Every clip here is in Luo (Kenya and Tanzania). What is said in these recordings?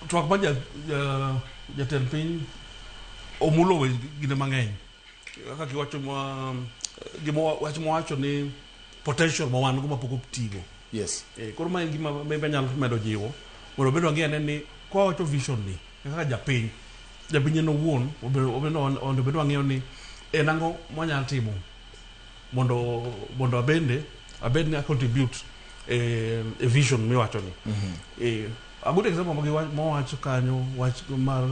Twak ma jatend piny omulo gine mang'eny kaka giwacho ma gima wach mowacho ni potential ma wan go mapok otigo. Koro ma en gima maybe anyalo medo jiwo mondo obed wang'e ane ni kwa wacho vision ni kaka japiny, japiny en owuon onego bed wang'eyo ni en ang'o mwanyalo timo mondo abende abed ni a contribute e vision miwacho ni. A good example mowacho kanyo, wach mar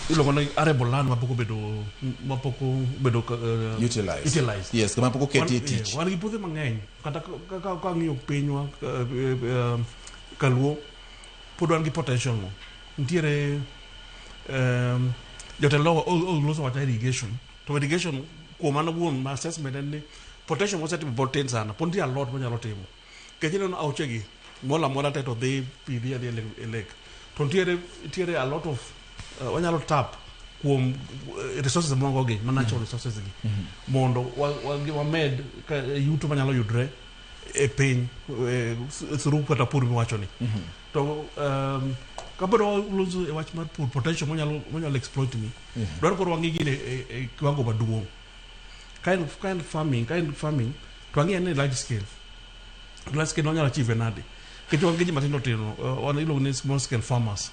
iluongo ni arable land mapok obedo utilized. Utilized. Yes, kama pok oketi e tich. Wan gi puothe mang'eny kata ka ng'iyo pinywa kaluo pod wan gi potential no nitiere jotelo oloso wach irrigation to irrigation kuom an owuon ma assessment en ni potential mosetimo pod tin sana, pod nitie a lot manyalo timo nikech ineno aoche gi molo amola te to dhi pi dhi adhi e lake to nitiere a lot of wanyalo tap kuom resources moko gi ma natural resources gi mondo wamed yuto manyalo yudre e piny through kata pur miwacho ni. To kapod waloso e wach mar pur, potential monyalo exploit ni dwaro koro wang'i gine e kiwango maduong'. Ka en farming to wang'i ane large scale. Large scale wanyalo achieve nade? Nikech wan gi ji matindo tindo, wan iluongo ni small scale farmers,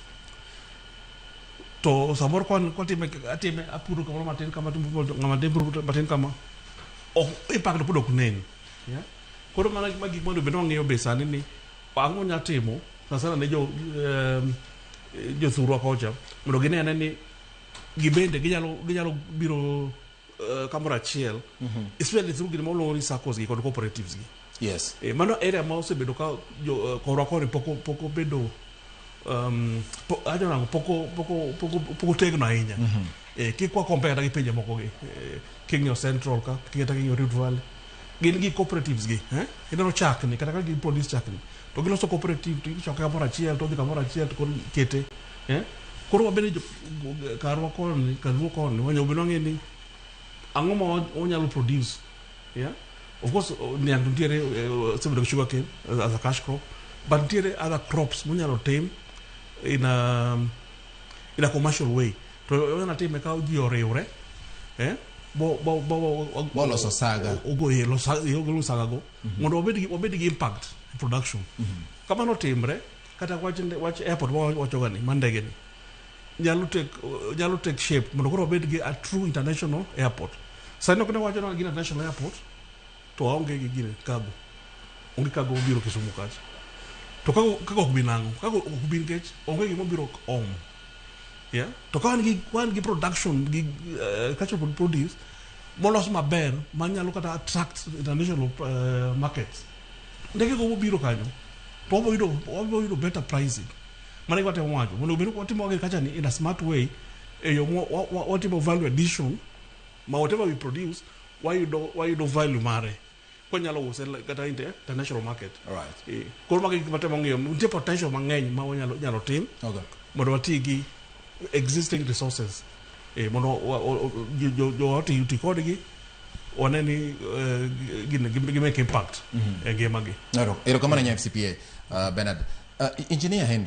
to samoro kwa kwatime atime apuro kamoro matin kama, ng'ama tin puro matin kama, ok impact pod ok nen, yeah? Koro mana ma gik mondo bed wang'iyo be sani ni ang'o wanyalo timo sana sana ne jo jothurwa kocha mondo gine ane ni gibende ginyalo biro kamoro achiel, especially through gima waluongo ni SACCOs gi kod cooperatives gi. Mano area ma osebedo ka jo korwa koni pok obedo ajo nang'o, pok otegno ahinya. Kik wa compare kata gi pinje moko gi, king'iyo Central ka kata king'iyo Rift Valley, gin gi cooperatives gi, eh? Ineno chak ni kata ka gi produce chak ni to giloso cooperative to gichoke kamoro achiel to odhi kamoro achiel to koro ikete, eh? Koro wabende karwa koni, kaluo koni, onego bed wang'e ni ang'o ma wanyalo produce, yeah? Of course, niang' to nitiere, osebedo gi sugar cane as a cash crop, but nitiere other crops monyalo tim in a commercial way to onyalo time ka ji oriwre, eh? Bo Boloso saga. Ogolo saga go mondo wabed gi impact in production. Kamano timre kata wach airport ma wachoga ni mar ndege ni nyalo take shape mondo koro wabed gi a true international airport. Sani ok ne wacho ni gin international airport to waonge gi gine cargo, onge cargo mobiro Kisumu kacha. To cargo ok bi nang'o? Cargo ok bi nikech onge gima obiro omo, yeah? To ka wan gi production gi cultural produce molos maber manyalo kata attract international markets, ndege go mobiro kanyo to wabiro yudo better pricing. Mano e gima watemo wacho mondo obed watimo agriculture ni in a smart way, e yo watimo value addition ma whatever we produce wayudo value mare kwanyalo use kata in the international market. Koro mago e gik matemo ng'iyo. Nitie potential mang'eny ma wanyalo nyalo tim mondo wati gi existing resources, mondo jo oti kodgi wane ni gin gi make impact e ngimagi. Erokamano nya FCPA Bernard. Engineer Henry.